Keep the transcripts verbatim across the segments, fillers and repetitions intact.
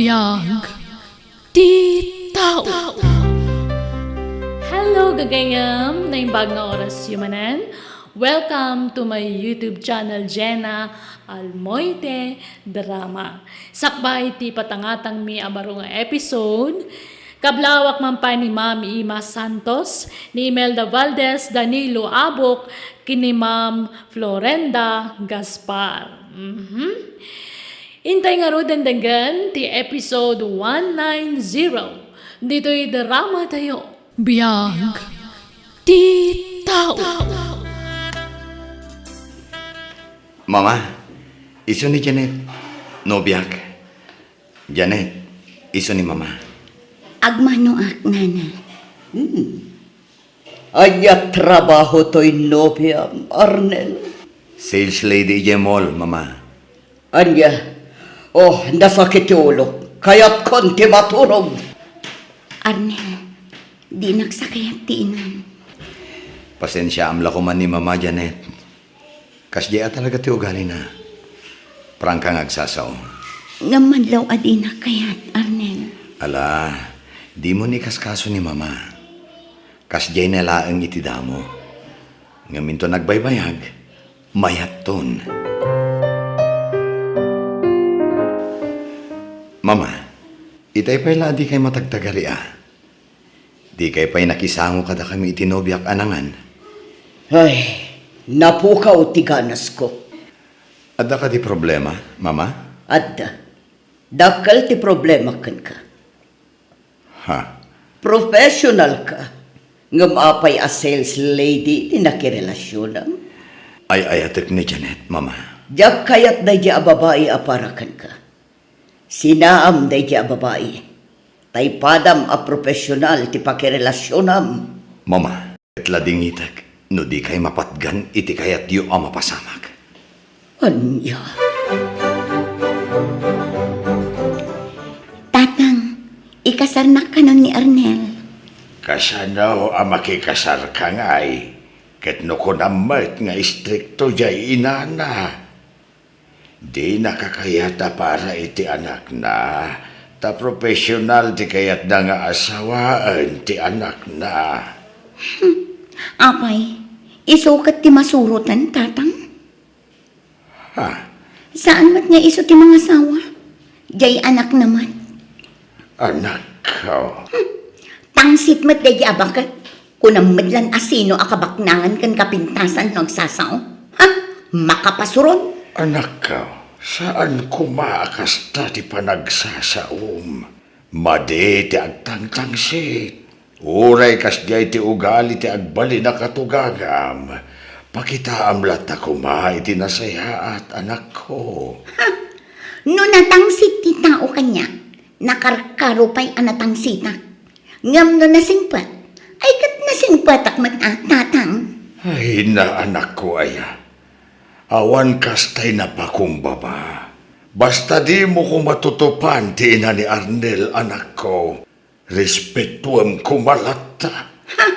Biag ti tao. Hello, gagayem! Naimbag nga orasyo manen. Welcome to my YouTube channel, Jenna Almoite Drama. Sakbay ti patangatangmi a baro nga episode, kablawak man pay ni Ma'am Ima Santos, ni Imelda Valdez, Danilo Abok, ken ni Ma'am Florenda Gaspar. Mhm. Intay ngaruden denggen ti episode one nine zero ditoy drama tayo. Biag ti tao. Mama, isu ni Janet, nobiak. Janet, isu ni Mama. Agmanoak, Nana. Hmm. Ania trabaho toy nobiam, Arnel? Sales lady idiay mall, Mama. Ania? Oh, nasakit ti ulok. Kayatkon ti maturog. Arnel, dinak sa kayat ti inam. Pasensiaam la koman ni Mama, Janet. Kasdiay a talaga ti ugalina. Prangka nga agsasao. Ngem madlaw a dinak kayat, Arnel. Ala, dimon ikaskaso ni Mama. Kasdiay na laeng iti damo. Ngem inton agbaybayag, mayatton. Mama, itay pay la a dikay matagtagari a. Dikay pay nakisango kadakami iti nobiak a nangan. Ay, napukaw ti ganasko. Adda kadi problema, Mama? Adda. Dakkel ti problema kenka. Ha? Professional ka. Ngem apay a sales lady ti nakirelasionam? Ay-ayatek ni Janet, Mama. Diak kayat daydi a babai a para kenka. Sinaam daydi a babai. Tay padam a professional ti pakirelasionam. Mama, ket ladingitek no dikay mapatgan iti kayatyo a mapasamak. Ania? Tatang, ikasarnak kanon ni Arnel. Kasano a makikasarka ngay? Ket no kunam met nga istrikto diay inana. Dina kakayat a para iti anakna, ta profesional ti kayatna nga asawaen ti anakna. Hmm. Apay, isu ket ti masuroten, Tatang? Ha? Saan met nga isu ti mangasawa? Diay anakna met. Anakko. Hmm. Tangsit met daydi a baket. Kunam met lan a sino a kabaknangan ken kapintasan no agsasao. Ha? Makapasuron. Anakko, saan koma a kasta ti panagsasaom. Madi ti agtangtangsit. Uray kasdiay ti ugali ti agbalin a katugangam, pakitaam latta koma iti nasayaat, anakko. Ha? No natangsit ti tao kaniak, nakarkaro pay a natangsitak. Ngem no nasingpet, ay ket nasingpetak met a, Tatang. Ay, na, anakko aya. Awan kastay napakumbaba. Basta dimo koma tutupan ti ina ni Arnel, anakko. Respetuem koma latta. Ha?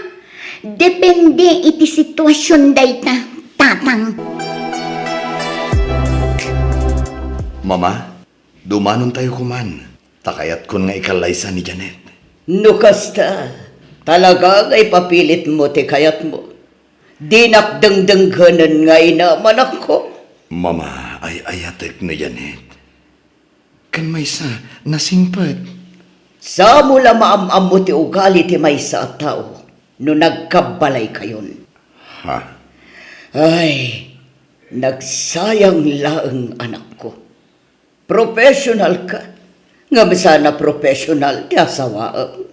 Depende iti situasion dayta, Tatang. Mama, dumanontayo koman, ta kayatkon nga ikallaysa ni Janet. No kasta, talaga nga ipapilitmo ti kayatmo. Dinak dengdengngenen nga inam, anakko. Mama, ay-ayatek ni Janet. Ken maysa, nasingpet. Samo la maam-ammo ti ugali ti maysa a tao no nagkabbalaykayon. Ha? Ay, nagsayang laeng, anakko. Professional ka. Ngem saan a professional ti asawaem.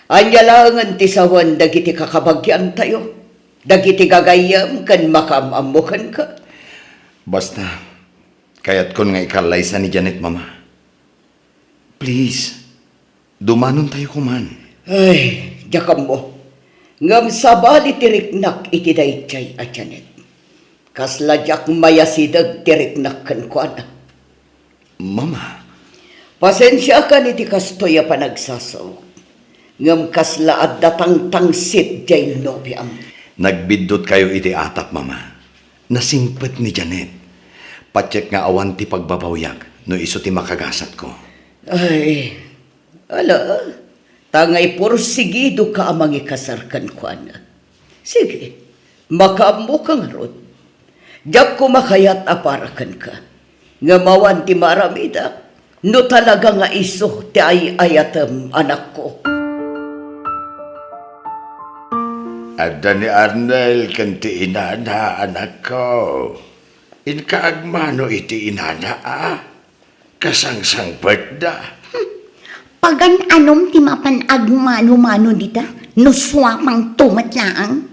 Ania laengen ti sawen dagiti kakabagiantayo, dagiti gagayyem ken makaam-ammo kenka? Basta, kayatkon nga ikallaysa ni Janet, Mama. Please, dumanontayo koman. Ay, diak ammo. Ngem sabali ti riknak iti daydiay a Janet. Kasla diak mayasideg ti riknak kenkuana. Mama. Pasensiakan iti kastoy a panagsasaok. Ngem kasla adda tangtangsit diay nobiam. Nagbiddutkayo iti atap, Mama. Nasingpet ni Janet. Patiek nga awan ti pagbabawiak no isu ti makagasatko. Ay, ala, ta nga ipursigidoka a mangikasar kenkuana. Sige, makaammoka ngarud. Diak koma kayat a para kenka. Ngem awan ti maaramidak no talaga nga isu ti ay-ayatem, anakko. Adda ni Arnel ken ti inana, anakko. Inka agmano iti inana, a? Kasangsangpetda. Pagan-anom ti mapan agmano-mano dita, no suapangto met laeng?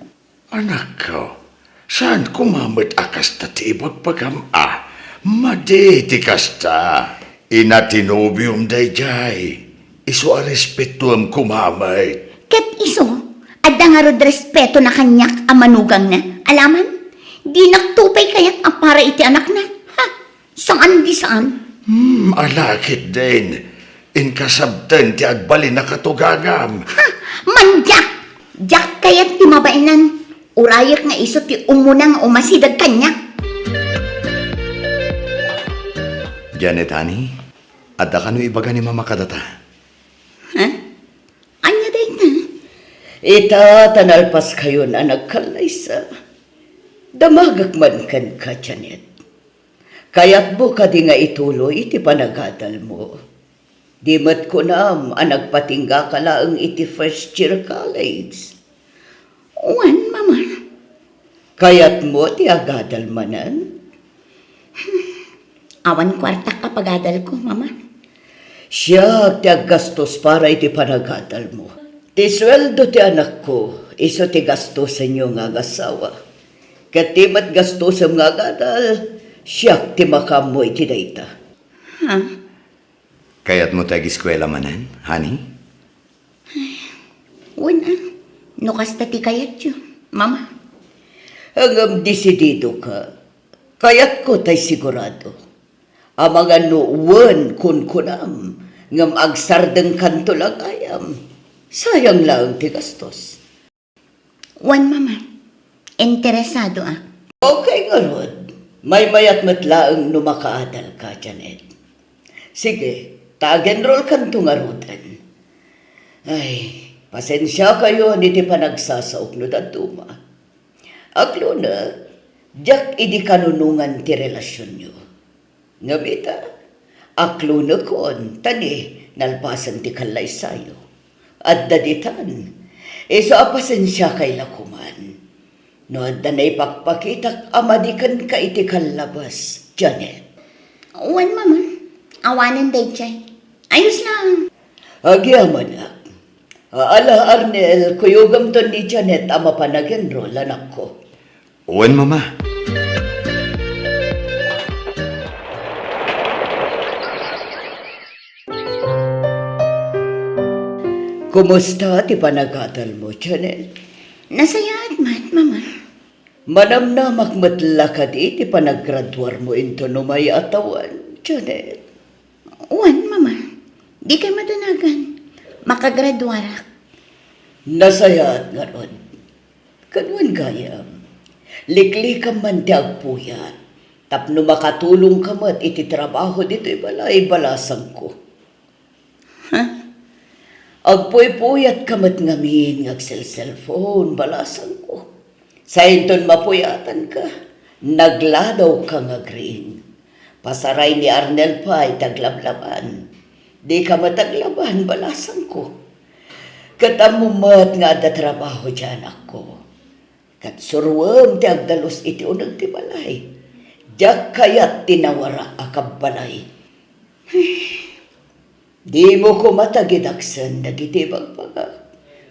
Anakko, saan koma met a kasta ti ibagbagam a? Madi ti kasta. Ina ti nobiom daydiay. Isu a respetoem koma met. Ket isu, adda ngarud respetona kaniak a manugangna. Alaman, dinakto pay kayat a para iti anakna. Ha? Saan di saan. Hmm, ala ketdin. Inka sabten ti agbalin a katugangam. Ha? Mandiak! Diak kayat ti mabaenan. Urayek nga isu ti umuna nga umasideg kaniak. Janet, honey, adda kano ibaga ni Mama kadata? Ha? Ania dayta? Ita ta nalpaskayon a nagkallaysa. Damagek man kenka, Janet. Kayatmo kadi nga ituloy ti panagadalmo? Di met kunam a nagpatinggaka laeng iti first year college. Wen, Mama. Kayatmo ti agadal manen? Awan kuartak a pagadalko, Mama. Siak ti aggastos para iti panagadalmo. Ti sueldo ti anakko, isu ti gastosenyo nga agasawa. Ket ti met gastosem nga agadal, siak ti makaammo iti dayta. Ha? Kayatmo ti agiskuela manen, honey? Wen, a, no kasta ti kayatyo, Mama. Ngem desididoka. Kayatko tay sigurado. Amangan no wen kunkunam, ngem agsardengkanto la gayam. Sayang laeng ti gastos. Wen, Mama. Interesadoak. Okay ngarud. Maymayat met laeng no makaadalka, Janet. Sige, ta ag-enrollkanto ngaruden. Ay, pasensiakayon iti panagsasaok no dadduma. Aglunek, diak idi kanunongan ti relasionyo. Ngem ita, aklunekon, ta ni nalpasen ti kallaysayo. Adda ditan, isu a pasensiakay la koman. No adda naipakpakitak a madi kenka iti kallabas, Janet. Wen, Mama. Awanen daydiay. Ayos lang. Agyamanak. Ala, Arnel, kuyogamton ni Janet a mapan ag-enroll, anakko. Wen, Mama. Kumusta ti panagadalmo, Janet? Nasayaat met, Mama. Manamnamak met la kadi ti panagraduarmo inton umay a tawen, Janet? Wen, Mama. Dikay madanagan. Makagraduarak. Nasayaat ngarud. Ken wen gayam, liklikam man ti agpuyat tapno makatulongka met iti trabaho ditoy balay, balasangko. Ha? Agpuypuyatka met ngamin nga agselselpon, balasangko. Sainton mapuyatanka, nagladawka nga agriing. Pasaray ni Arnel pay ti aglablaban. Dika met aglaban, balasangko. Ket ammom met nga adda trabaho ti anakko. Ket suroem ti agdalus iti uneg ti balay. Diak kayat ti nawara a kabbalay. Dimo koma tagidaksen dagiti ibagbagak,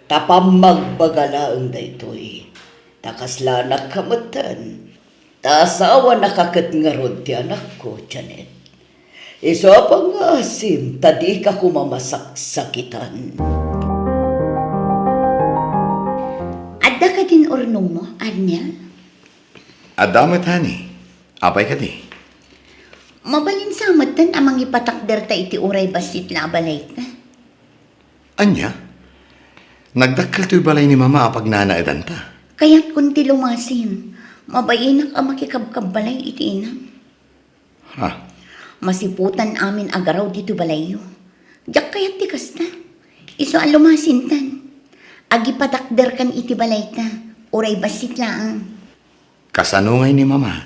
ta pammagbaga laeng daytoy. Ta kasla anakka metten, ta asawanaka ket ngarud ti anakko, Janet. Isu a pangngaasim ta dika koma masaksakitan. Adda kadin urnongmo, Arnel? Adda met, honey. Apay kadi? Mabalin sa metten a mangipatakderta iti uray bassit la a balayta. Ania? Nagdakkel toy balay ni Mama a pagnanaedanta. Kayatkon ti lumasim. Mabainak a makikabkabbalay iti inam. Ha? Masiputan amin a garaw ditoy balayyo. Diak kayat ti kasta. Isu a lumasintan. Agipatakderkan iti balayta. Uray bassit laeng. Kasano ngay ni Mama?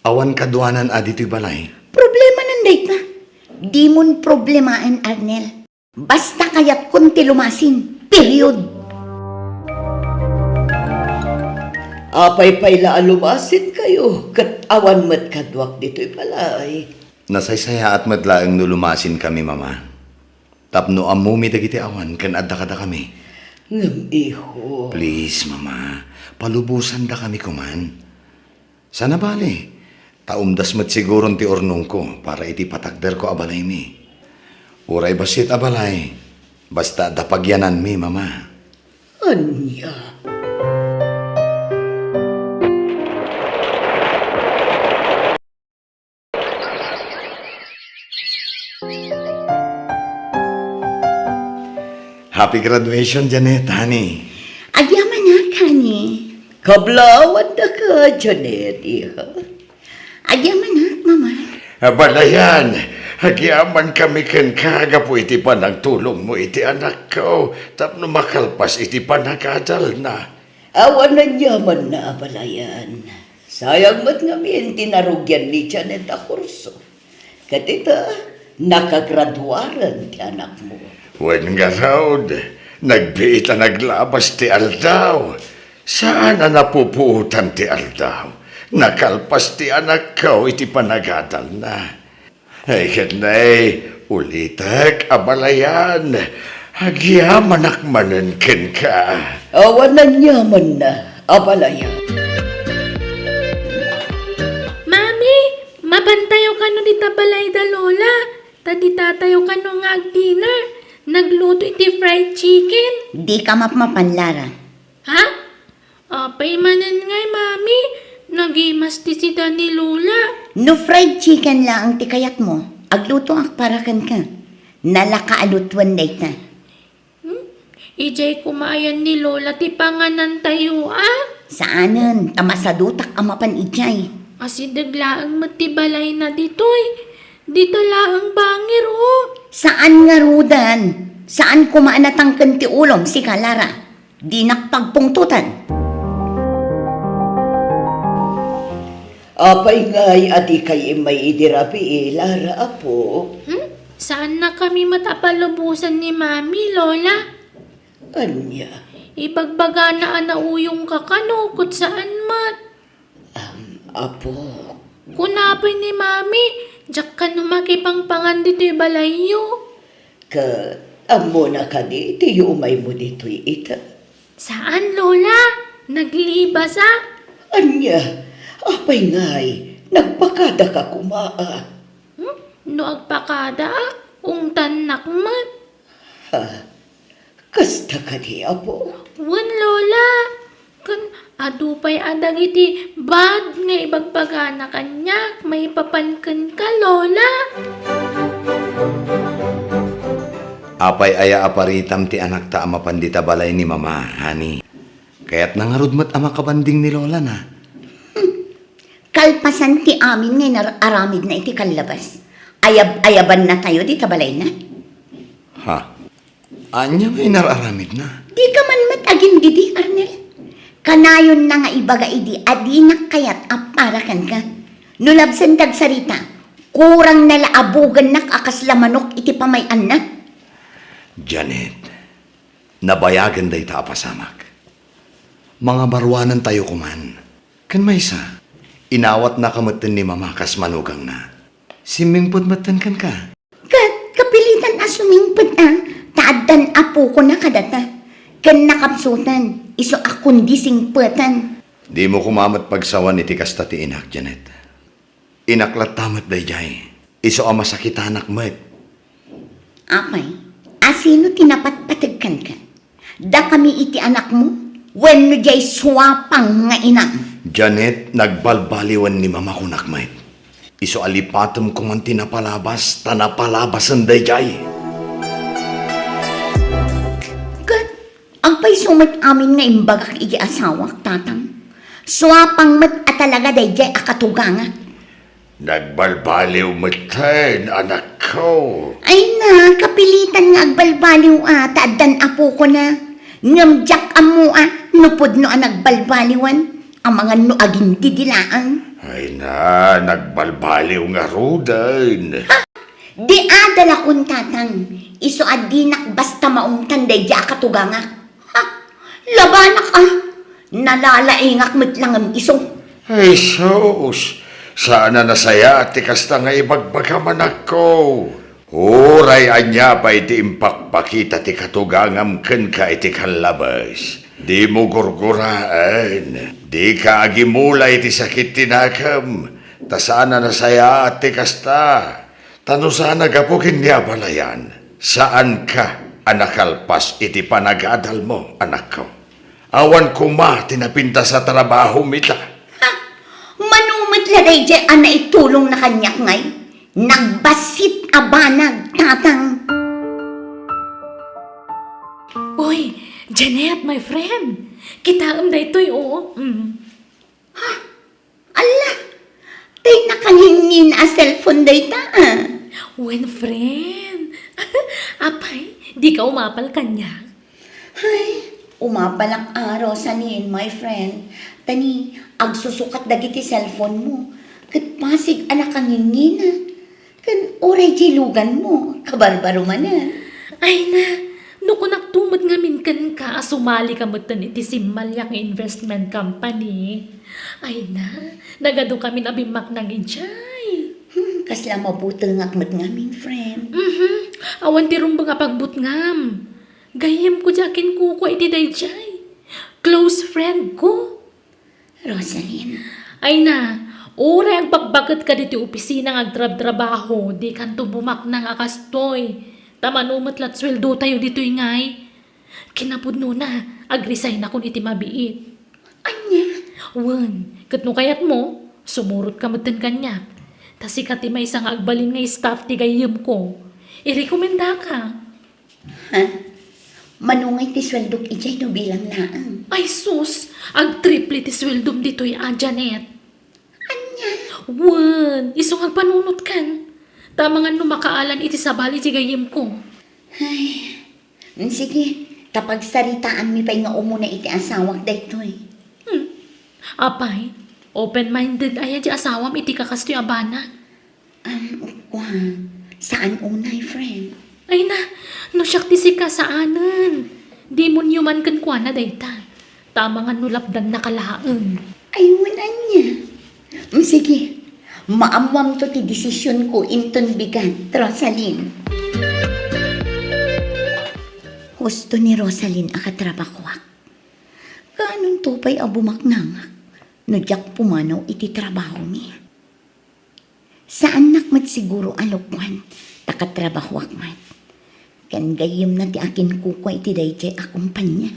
Awan kaduanan a ditoy balay? Problemanan dayta. Dimon problemaen, Arnel. Basta kayatkon ti lumasin. Period. Apay pay la a lumasinkayo ket awan met kaduak ditoy balay? Nasaysayaat met laeng no lumasinkami, Mama. Tapno ammomi dagiti awan ken adda kadakami. Ngem, iho. Please, Mama, palubosandakami koman. Saan a bale, ta umdas met siguron ti urnongko para iti patakderko a balaymi. Uray bassit a balay, basta adda pagyananmi, Mama. Ania? Happy graduation, Janet, honey. Agyamanak, honey. Kablawandaka, Janet, iha. Agyamanak, Mama. Abalayan, agyamankami kenka gapu iti panangtulongmo iti anakko tapno makalpas iti panagadalna. Awan aniamanna, abalayan. Sayang met ngamin ti narugian ni Janet a kurso. Ket ita, nakagraduaren ti anakmo. Wen ngarud, nagbiit a naglabas ti aldaw. Saan a napupuotan ti aldaw. Nakalpas ti anakko iti panagadalna. Ay, ket nay, ulitek, abalayan. Agyamanak manen kenka. Awan aniamanna, abalayan. Mami, mapantayo kano dita balayda, Lola? Ta ditatayo kano nga agdinner. Nagluto iti fried chicken. Dika mapmapan, Lara. Ha? Apay manen ngay, Mami? Nagimas ti sida ni Lola. No fried chicken laeng ti kayatmo, aglutoak para kenka. Nalaka a lutuen dayta. Hmm? Idiay koma ayan ni Lola ti panganantayo, a? Saanen, ta masadutak a mapan idiay. Asideg laeng met ti balayna ditoy. Dita laeng bangir, o. Saan ngaruden? Saan koma a natangken ti ulom, sika, Lara? Dinak pagpungtotan. Apay ngay a dikay immay idi rabii, Lara, apo? Hmm? Saannakami met a palubosan ni Mami, Lola. Ania? Ibagbagana a nauyongka kano, ket saan met. Am, apo. Kuna pay ni Mami, diak kano makipangpangan ditoy balayyo. Ket ammona kadi ti yumaymo ditoy ita? Saan, Lola. Naglibasak. Ania? Apay ngay, nagpakadaka koma, a? Hmm? No agpakadaak, ungtannak met. Ha? Kasta kadi, apo? Wen, Lola. Ken adu pay a dagiti bad nga ibagbagana kaniak maipapan kenka, Lola. Apay aya a paritam ti anakta a mapan dita balay ni Mama, honey? Kayatna ngarud met a makabanding ni Lolana. Hmm. Kalpasan ti amin nga inar-aramidna iti kallabas. Ayab-ayabannatayo dita balayna. Ha? Ania nga inar-aramidna? Dika man met agindidi, Arnel. Kanayonna nga ibaga idi a dinak kayat a para kenka. No labsen ti agsarita, kurangna la a bugennak a kasla manok iti pamay-anna. Janet, nabayagen dayta a pasamak. Mangabaruanantayo koman. Ken maysa, inawatnaka metten ni Mama kas manugangna. Simmingpet metten kenka. Ket kapilitan a sumingpet a, ta addan apokona kadata. Ken nakapsutan, isu a kundi singpetan. Dimo koma met pagsawan iti kasta ti inak, Janet. Inak latta met daydiay. Isu a masakitanak met. Apay, asino ti napatpateg kenka? Dakami iti anakmo? Wenno diay suapang nga inam? Janet, nagbalbaliwen ni Mama kunak met. Isu a lipatem koman ti napalabas, ta napalabasen daydiay. Ket, agpayso met amin nga imbagak iti asawak, Tatang. Suapang met a talaga daydiay a katugangak. Nagbalbaliw metten, anakko. Ay, Ah, kapilitan nga agbalbaliw a, ta addan apokona. Ngem diak ammo a, no pudno a nagbalbaliwan, amangan no agintidi laeng. Ay na, nagbalbaliw ngaruden. Ha? Di adalakon, Tatang. Isu a dinak basta maungtan daydi a katugangak. Ha? Labanak a. Nalalaingak met la ngem isu. Ay, sus! Saan a nasayaat ti kasta nga ibagbagam, anakko. Uray ania pay ti impakpakita ti katugangam kenka iti kallabes, dimo gurguraen. Dika agimula iti sakit ti nakem, ta saan a nasayaat ti kasta. Ta no saan a gapu ken ni abalayan, saanka a nakalpas iti panagadalmo, anakko. Awan koma ti napintas a trabahom ita. Ha? Mano met la daydiay a naitulongna kaniak ngay? Nagbassit a banag, Tatang. Uy, Janet, my friend. Kitaem daytoy, o. Mm. Ha? Alla, tay nakangingin a cellphone dayta, a. Wen, friend. Apay, dika umapal kaniak? Ay, umapalak a, Rosalyn, my friend. Ta ni, agsusukat dagiti cellphone mo. Ket pasig a nakangingina. Ken uray diay luganmo, kabarbaro manen. Ay na, no kunakto met ngamin kenka a sumalika metten iti simmaliak nga investment company. Ay na, nagadukamin a bimmaknang idiay. Hmm, kasla mabutengak met ngamin, friend. Mhm. Awan ti rumbeng a pagbutngam. Gayyemko diay akinkukua iti daydiay. Close friend ko. Rosalyn. Ay na, uray agbakbaket ka ditoy opisina nga agtrabtrabaho, dikanto bumaknang a kastoy. Ta mano met la ti sueldotayo ditoy ngay. Kinapudnona, agresign-akon iti mabiit. Ania? Wen, ket no kayatmo, sumurotka metten kaniak. Ta sika ti maysa nga agbalin nga staff ti gayyemko. Irekomendaka. Ha? Mano ngay ti sueldok idiay no bilang laeng? Ay sus! Agtriple ti sueldom ditoy a, Janet. Ania? Wen, isu nga agpanunotkan. Ta amangan no makaalan iti sabali ti gayyemko. Ay, mm, sige, ta pagsaritaanmi pay nga umuna iti asawak daytoy. Hmm. Apay, open-minded aya ti asawam iti kakastoy a banag? Um, kua, saan unay, friend? Ay na, no siak ti sika, saanen. Demonyo man kenkuana dayta. Ta amangan no lapdannaka laeng. Ay, wen ania. Mm, sige, maammoamto ti desisionko inton bigat, Rosalyn. Husto ni Rosalyn a katrabahoak. Kaanonto pay a bumaknangak no diak pumanaw iti trabahomi? Saannak met siguro a lokoan, ta katrabahoak met. Ken gayyemna ti akinkukua iti daydiay a kompania.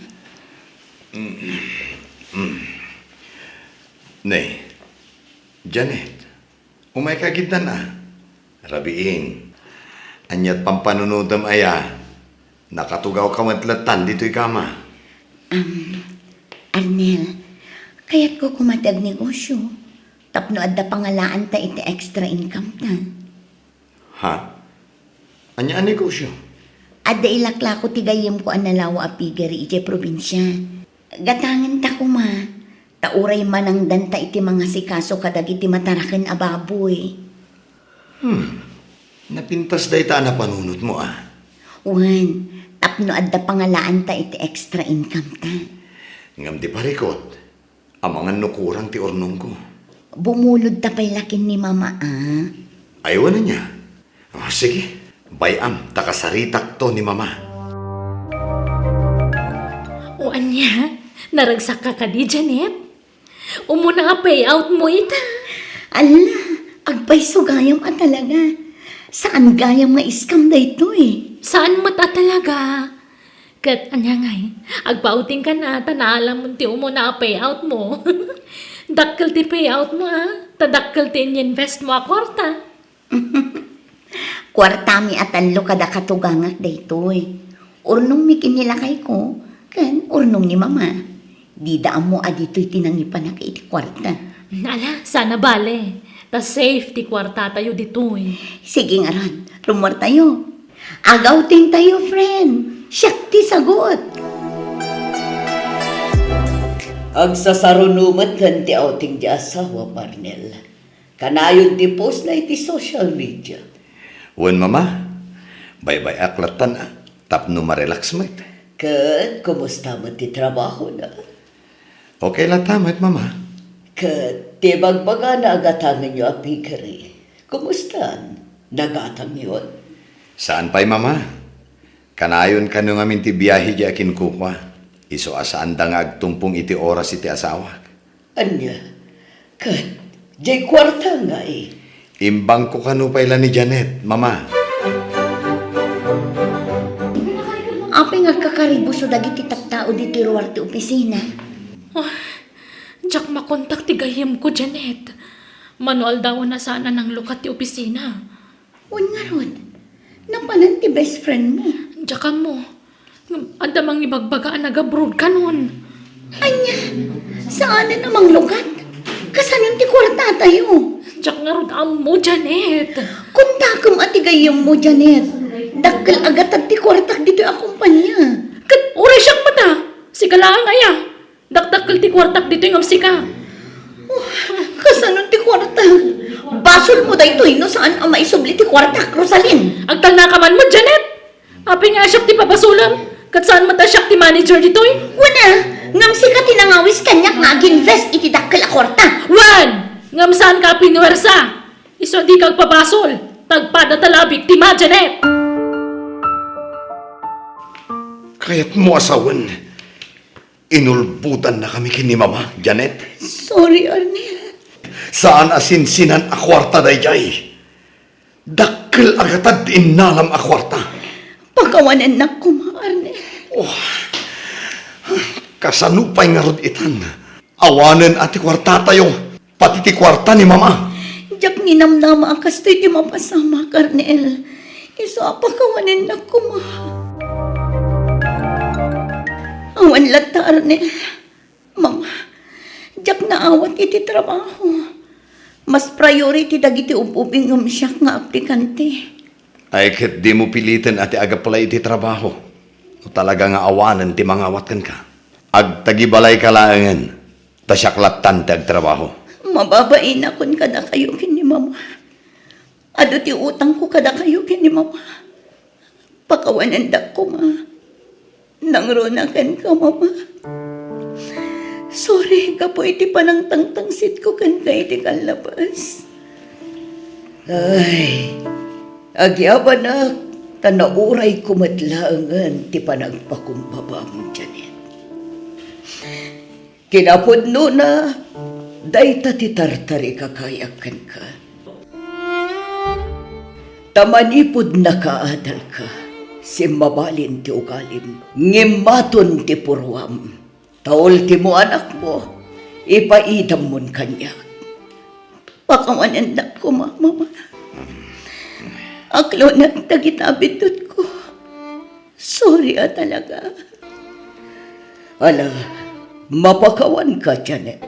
Mm. Mm. Ne, Janet, umayka ketdin a. Rabiin, aniat pampanunotem aya? Nakatugawka met lattan ditoy kama. Am, Arnel, kayatko koma ti agnegosyo tapno adda pangalaanta iti extra income ta. Ha? Ania a negosyo? Adda ilaklako ti gayyemko a nalawa a piggery idiay probinsia. Gatangenta koma, ta uray manangdanta iti mangasikaso kadagiti mataraken a baboy. Hmm. Napintas dayta a napanunotmo, a? Wen, tapno adda pangalaanta iti extra income ta. Ngem ti parikut, amangan no kurang ti urnongko. Bumulodta pay la ken ni Mama, a? Ay, wen ania? O, sige, bay-am ta kasaritakto ni Mama. O ania, naragsakka kadi, Janet? Umuna a payout mo ita. Alla, agpayso gayam a talaga. Saan gayam nga scam daytoy? Saan met a talaga? Ket ania ngay, agpautingkan a ta naalamon ti umuna a payout mo. Dakkel ti payout mo a, ta dakkel ti ininvest mo a kuarta. Kuartami a tallo kada katugangak daytoy. Urnongmi ken ni lakayko, ken urnong ni Mama. Dida ammo a ditoy ti nangipanak iti kuarta. Ala, saan a bale. Ta safe ti kuartatayo ditoy. Sige ngarud, rummuartayo. Ag-outing tayo, friend. Siak ti sagut. Agsasaruno met ti outing ti asawa, Arnel. Kanayon ti post na iti social media. Wen, Mama. Baybay-ak lattan, a, tapno marelax met. Ket kumusta met ti trabaho na? Okay latta met, Mama. Ket ti bagbagana a gatangenyo a piggery, kumustan? Nagatangyon? Saan pay, Mama. Kanayon kano ngamin ti biahe di akinkukua. Isu a saanda nga agtumpong iti oras iti asawak. Ania? Ket diay kuarta ngay? Imbangko kano pay la ni Janet, Mama. Apay nga agkakaribuso dagiti tattao ditoy ruar ti opisina? Ah, diak makontak ti gayyemko, Janet. Mano aldawen a saan a nanglukat ti opisina. Wen ngarud, napanan ti best friend mo. Diak ammo. Ngem adda mangibagbaga a nag-abroad kanon. Ania? Saanen a manglukat? Kasanon ti kuartatayo? Diak ngarud ammo, Janet. Kuntakem a ti gayyemmo, Janet. Dakkel a gatad ti kuartak ditoy a kompania. Ket uray siak met a. Sika laeng aya. Dakdakkel ti kuartak ditoy ngem sika. Oh, kasanon ti kuarta? Basolmo daytoy no saan a maisubli ti kuartak, Rosalyn. Agtalnaka man met, Janet. Apay nga siak ti pabasolem, ket saan met a siak ti manager ditoy? Wen a, ngem sika ti nangawis kaniak nga ag-invest iti dakkel a kuarta. Wen, ngem saanka a pinuwersa. Isu a dika agpabasol, ta agpada ta la a biktima, Janet. Kayatmo a sawen, inulbodannakami ken ni Mama, Janet. Sorry, Arnel. Saan a sinsinan a kuarta daydiay. Dakkel a gatad ti innalam a kuarta. Pakawanennak koma, Arnel. Oh, kasano pay ngarud itan? Awanen a ti kuartatayo, pati ti kuarta ni Mama. Diak ninamnama a kastoy ti mapasamak, Arnel. Isu a pakawanennak koma. Awan latta, Arnel. Mama, diak naawat iti trabaho. Mas priority dagiti ub-ubing ngem siak nga aplikante. Ay, ket dimo piliten a ti ag-apply iti trabaho. No talaga nga awanen ti mangawat kenka, agtagibalayka laengen, ta siak lattan ti agtrabaho. Mababainakon kadakayo ken ni Mama. Adu ti utangko kadakayo ken ni Mama. Pakawanendak koma. Nangruna kenka, Mama. Sorry gapu iti panangtangtangsitko kenka iti kallabas. Ay, agyabanak, ta naurayko met laengen ti panagpakumbabam, Janet. Kinapudnona, dayta ti tartarikakayak kenka. Ta manipud nakaadalka, simmabalin ti ugalim, ngimmaton ti puruam. Ta ultimo anakmo, ipaidammon kaniak. Pakawanendak koma, Mama. Aklonak dagita a biddutko. Sorry a talaga. Ala, mapakawanka, Janet.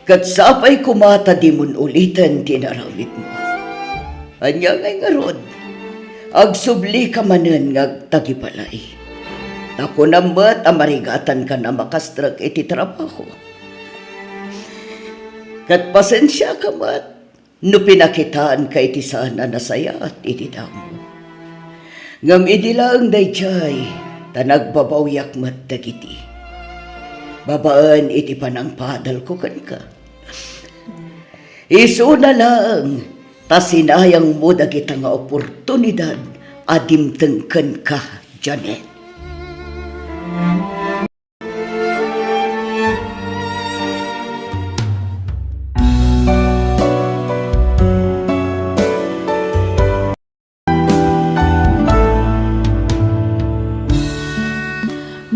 Ket sapay koma ta dimon uliten ti inaramidmo. Ania ngay ngarud? Agsublika manen nga agtagibalay. Ta kunam met a marigatankan a makastrek iti trabaho. Ket pasensiaka met no pinakitaanka iti saan a nasayaat iti damo. Ngem idi laeng daydiay, ta nagbabawiak met dagiti babaen iti panangpaadalko kenka. Isuna laeng ta sinayangmo dagita nga oportunidad a dimteng kenka, Janet.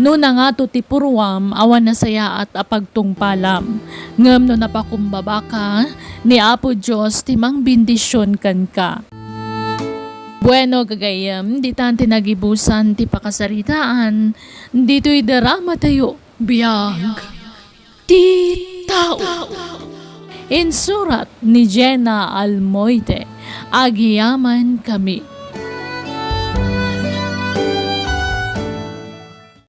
No nangato ti puruam, awan nasayaat a pagtungpalam. Ngem no napakumbabaka, ni Apo Dios ti mangbendision kenka. Bueno, gagayyem, ditan ti nagibusan ti pakasaritaan ditoy dramatayo, Biag ti Tao. Insurat ni Jenna Almoite. Agyamankami.